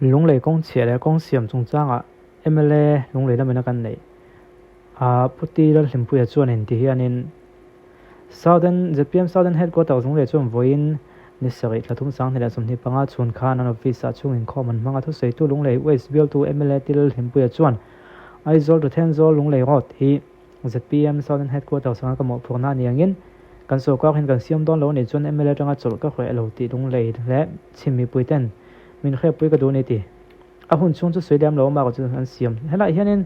Lunglei kawng chhiah leh kawng siam chungchangah mla Lunglei lamina kan neih a Pu T Lalhlimpuia chuanin ti hianin Southern zpm Southern Headquarters Lunglei chuan vawiin ni sarih thla thum 20 leh 25 chhun khan an office ah chhung inkhawm an hmang a thusawitu Lunglei West bialtu mla T Lalhlimpuia chuan Aizawl to Thenzawl Lunglei Road hi zpm Southern Headquarters anga ka mawhphurhna a ni angin kan sorkar hian kan siam dawn lo a nih chuan mla atanga chawlh ka hruai lo tih Lunglei leh chhim mipuiten min hriatpui ka duh a ni ti. A hun chhung chu sawi lem lo amah chu an siam. Helaiah hianin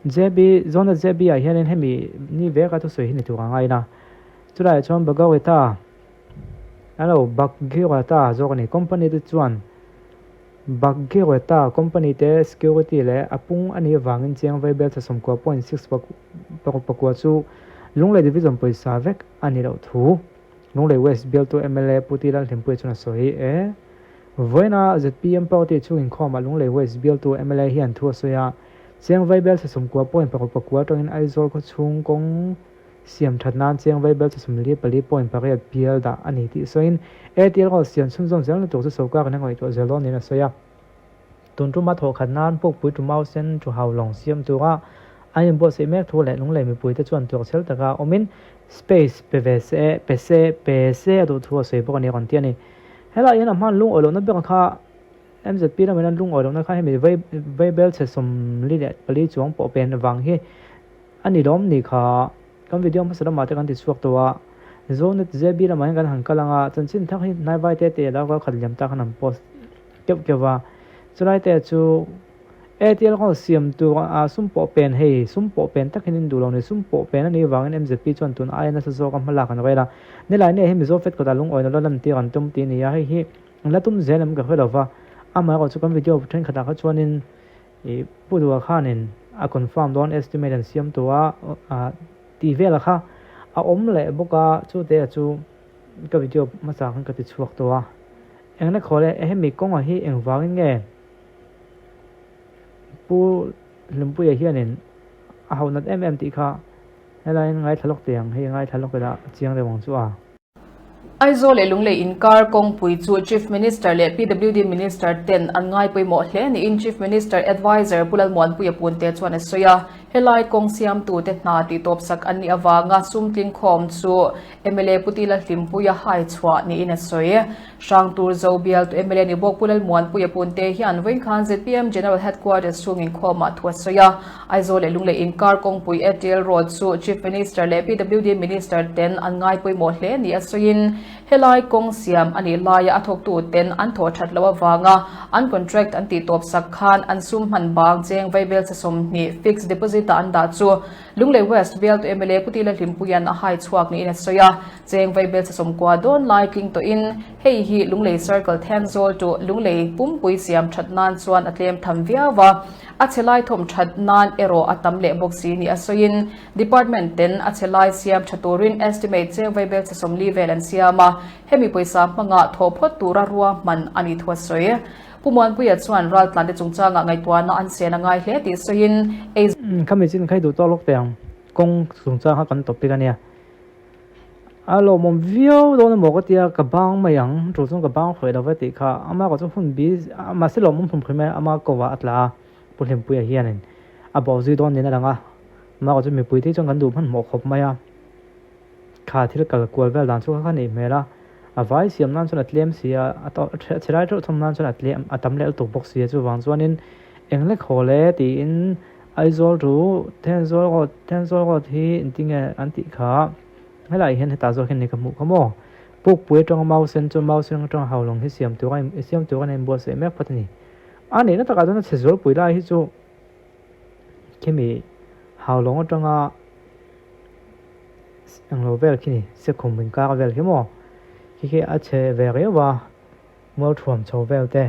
JB, Zona JB ah hianin hemi ni veka thusawi hi ni tur a ngain a. Chulaiah chuan Bagawita, hello, Bagirata zawk a ni, company te chuan Bagirata company te security leh a pung a nih avangin chiang vai bel thla 90.6 paruk pakua chu Lunglei Division pawisa vek a ni loh thu Lunglei West bialtu mla Pu T Lalhlimpuia chuan a sawi e. Vawiina zpm party chhung inkhawmah Lunglei West bialtu mla hian thu a sawi a, Chiang Vaibel thla 90 point paruk pakua atangin Aizawl khawchhung kawng siam that nan Chiang Vaibel thla 44 point pariat bial dah a ni tih sawiin ATL road siam chhunzawm zelna tur chu sorkar in a ngaihtuah zel dawn niin a sawi a. Tun tuma thawh khat nan Pukpui tu mau sen thu hau lawng siam tura an inbuatsaih mek thu leh Lunglei mipuite chuan tuarchhel taka awmin space pe ve se pe se pe se a duh thu a sawi bawk a ni a rawn ti a ni. Helaiah hian a hman lungawi lohna ber kha MZP lamah hian lungawi lohna kha hemi vai vaibel chhe 44 chuang pawh pen vang hi a ni lawm ni kha kan video hmasa lamah te kan ti chhuak tawh a. Zonet JB lamah hian kan han kal ang a, chanchin thar hi hnai vai te te a darkar khat liam ta khan an post keuh keuh va. Chulai te chu ATL khaw siam tur a sum pawh pen hei sum pawh pen tak hian in duh lo ni sum pawh pen a nih avangin MZP chuan tun aia nasa zawk a hmalak an rel a. Nilai nia hi Mizo Fed kawtah lungawi nula lan tir an tum tih a ni a, hei hi la tum zel em ka hre lo va. Amaherawh chu kan video thenkhatah kha chuanin ih Pu Dua khanin a confirm dawn estimate an siam tur a tih velah kha a awm leh bawk a, chu te chu ka video hmasa khan ka ti chhuak tawh a. Engna khawl e, hemi kawngah hi engvangin nge? Pu Hlimpuia hianin a hauh nat em em tih kha helaiin ngaithla lawk teh ang, hei ngaithla lawk ila a chiang deuh ang chu a. Aizawl leh Lunglei inkar kawngpui chu Chief Minister leh PWD Minister ten an ngai pawimawh hle niin Chief Minister Adviser Pu Lalmuanpuia Punte chuan a sawi a. Helai kawng siamtute hna tihtawpsak an nih avanga sum tlingkhawm chu mla Pu Tila Hlimpuia hai chhuah niin a sawi. Hrangtur Zo bialtu mla ni bawk Pu Lalmuanpuia Punte hian vawiin khan zpm General Headquarters chhung inkhawmah thu a sawi a. Aizawl leh Lunglei inkar kawngpui Airtel Road chu Chief Minister leh PWD Minister ten an ngai pawimawh hle ni a sawiin helai kawng siam a nih laia a thawktu ten an thawh that loh avanga an contract an tihtawp sak khan an sum hman bang cheng vaibel sa 20 fixed deposit ah an dah chu Lunglei West bialtu mla Pu Tila Hlimpuia'n a hai chhuak niin a sawi a. Cheng vaibel sa 90 dawn lai tling tawhin hei hi Lunglei Circle Thenzawl to Lunglei pumpui siam that nan chuan a tlem tham viau a, a chhe lai thawm that nan erawh a tam leh bawk si ni a sawiin Department ten a chhe lai siam tha turin estimate cheng vaibel chhe 40 vel an siam a, hemi pawisa hmanga thawh phawt tura ruahman a ni thu a sawi. Pu Muanpuia chuan raltlante chungchangah ngaihtuahna an sen a ngai hle tih sawiin ei. Khami chin khai duh tawk lawk teh ang, kawng chungchang kha kan topic a nia. A lawmawm viau dawn emaw ka tia ka bang mai ang, tul chuan ka bang hruai lo ve tih kha ama kawh chu hun bi mahse lawmawm hlum hrim e ama ko ah a tla a, Pu Hlimpuia hianin a bawh zui dawn niin a lang a, ama kawh chu mipui te hi chuan kan duh hmanhmawh khawp mai a, kha thil kal kual vel dan chu kha kha neih hmel a, a vai siam nan chuan a tlem si a, a chhe lai theuh thawm nan chuan a tlem a tam leh lutuk bawk si a, chuvang chuanin eng lek haw le tiin Aizawl ru Thenzawl road Thenzawl road hi engtinge an tih kha helaiah hian hetah zawk hian ni ka hmuh kha maw Pukpui atanga mau sen chu mau sen atanga haulawng hi siam tur a siam tur a inbuatsaih mek phawt a ni. A nihna takah chuan a chhe zualpui lai hi chu khimi haulawng atanga englo vel khi ni sekhum inkar vel khi maw khi khi a chhe ve riau a. Mual thuam chho vel te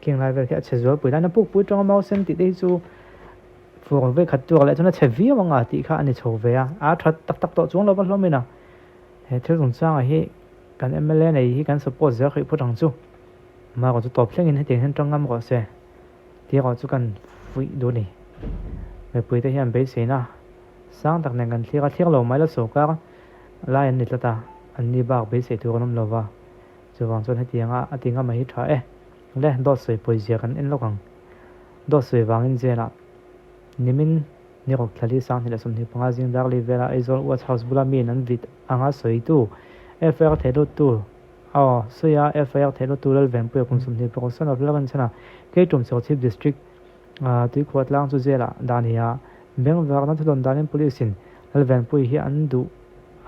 khing lai vel khi a chhe zualpui lai na pukpui tanga mau sen tih te hi chu fur ve khat tur leh chuan a chhe viau anga tih kha a ni chho ve a, a tha tak tak tawh chuang lo va hlawm in a, he thil chungchangah hi kan mla nei hi kan support zel hrih phawt ang chu amaherawh chu tawp thlengin hetiang hian tang ngam rawh se tih erawh chu kan fuih duh a ni. Mipui te hian beiseina sang tak nen kan thlir a, thlir lo mai la sawrkar lai an ni tlat a, an ni bak beisei tur an awm lo va. Chuvang chuan hetianga a ti ngam a hi tha e. Le dawt sawi pawizia kan en lawk ang. Dawt sawi vangin jail-ah nimin ni rawk thlali 2025 zing darli vela Aizawl Watch House bula miin an vit anga sawitu FIR thehluttu aw sawi a FIR thehluttu Lalvenpuia kum 26 son of Lalrinchhana Keitum Serchhip District Tuikhuah tlang chu jail-ah dah a ni a. Bengvarna thudawn danin Police-in Lalvenpuii hi an duh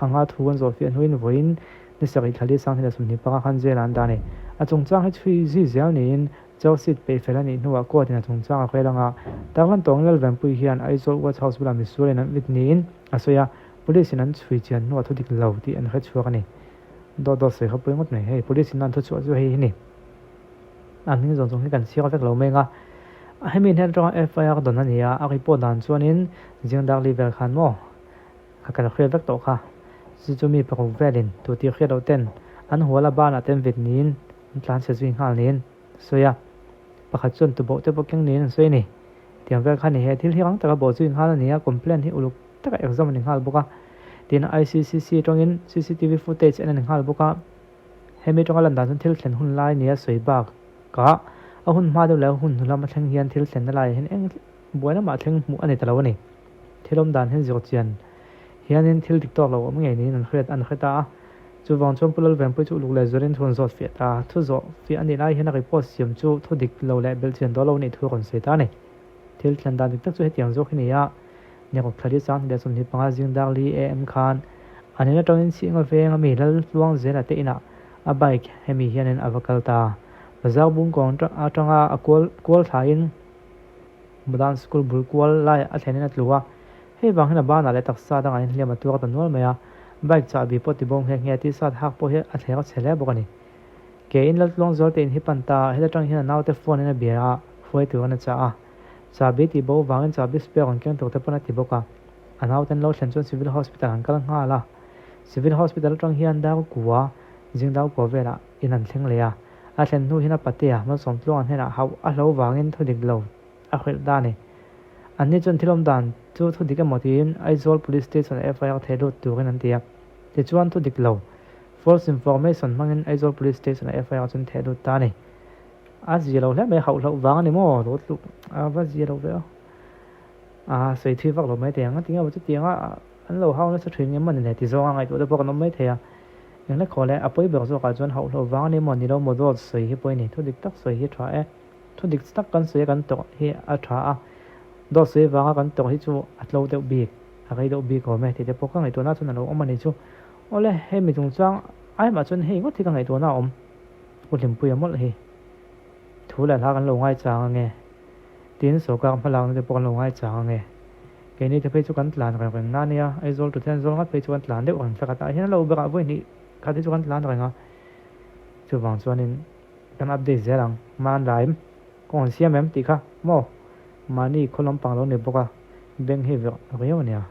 anga thu an zawhfiah hnuin vawiin ni sarih thlali 2025 khan jail-ah an dah a ni. A chungchang hi chhui zui zel niin Charge sheet peih fel a nih hnuah court in a chungchang a rel anga tarlan tawng Lalvenpuii hian Aizawl Watch House bulah misual in an vit niin a sawi a, Police in an chhui chian hnuah thu dik lo tih an hre chhuak a ni. Dawt dawt sawi kha pawi ngawt mai. Hei Police in an thu chhuah chu hei hi ni. A hming zawng zawng hi kan chhiar vek lo mai anga hemi hnen atanga FIR dawn a ni a, a report dan chuanin zing darli vel khan maw ka kan hriat vek tawh kha. Chu chu mi paruk velin tu tih hriat loh ten an hual a banah te an vit niin an tlan chhe zui nghal niin a sawi a, pakhat chuan tuboh te pawh keng niin an sawi a ni. Tiang vel khan he thil hi rang taka bawh zui nghal a ni a, complaint hi uluk taka exam a ni nghal bawk a, tin ICCC atangin cctv footage en a ni nghal bawk a, hemi atanga lan dan chuan thil thlen hun lai nia sawi bakah a hun hma deuh leh a hun hnu lama thleng hian thil thlenna laiah hian eng buaina mah thleng hmuh a ni ta lo a ni. Thil awm dan hian zir chian hianin thil dik tawk lo awm ngei niin an hriat an hre ta a. Chuvang chuan Pu Lalvenpui chu uluk leh zualin thu an zawt fiah ta a. Thu zawh fiah a nih lai hian a report siam chu thu dik lo leh belh chian dawn lo a nih thu a rawn sawi ta a ni. Thil thlen dan dik tak chu hetiang zawk hi ni a, Nirawk thlali 2025 zing dar li am khan an in atangin Chhinga veng ami Laltluang Zela te inah a bike hemi hianin a va kal ta. Bazar bungkawng atanga a kual kual thlaiin Modern School bul kual lai a thlenin a tlu a, hei vang hian a banah leh taksa dangah hian hliam a tuar ta nual mai a, bike chahbi pawh tibawm nghe nghe t-shirt hak pawh hi a thler a chhe hle bawk a ni. Ke in Laltluang zual te in hi pan ta, heta tang hian a naute phone in a bia a, hruai turin a chah a, chahbi tih bo vangin chahbi spare rawn keng tur te pawn a ti bawk a, a naute an lo thlen chuan Civil Hospital an kal nghal a, Civil Hospital atang hian dar kua, zing dar kua velah in an thleng leh a. A thlen hnu hian a patea Malsawmtluanga hnenah hauh a hlo vangin thu dik lo a hrilh ta a ni. Anni chuan thil awm dan chu thu dik emaw tiin Aizawl Police Station ah FIR theh lut turin an ti a. Tichuan thu dik lo, false information, hmangin Aizawl Police Station ah FIR chuan theh lut ta a ni. A zia lo hle mai, hauh hloh vang a ni maw? Lo tluk a va zia lo ve aw. A sawi thui vak lo mai thei ang a, tinge maw chutianga an lo hau nasa thin nge maw ni le ti zawnga ngaihtuah te pawh kan awm mai thei a. Engla khaw le, a pawi ber zawkah chuan hauhlo vang a ni maw ni lo maw dawt sawi hi pawi a ni, thu dik tak sawi hi a tha e. Thu dik tak kan sawi a kan tawrh hi a tha a, dawt sawi vanga kan tawrh hi chu a tlo deuh bik, a rei deuh bik awm e tih te pawh ka ngaihtuahna chuan a lo awm a ni chu. Awle, hei mi chungchang ai mah chuan hei ngawt hi ka ngaihtuahna a awm, Pu Hlimpuia mawlh hi thu leh hla kan lo ngaichang ange, tin sawrkar hmalakna te pawh kan lo ngaichang ange. Keini te phei chu kan tlan reng reng na nia, Aizawl tu Thenzawl ngat phei chu kan tlan deuh reng thlakhat ah hian a lo berah vawi hnih khat hi chu kan tlan reng a, chuvang chuanin kan update zel ang, man la em, kawng an siam em tih kha maw, mahni khaw lampang lo ni bawk a, beng hi verh riau a nia.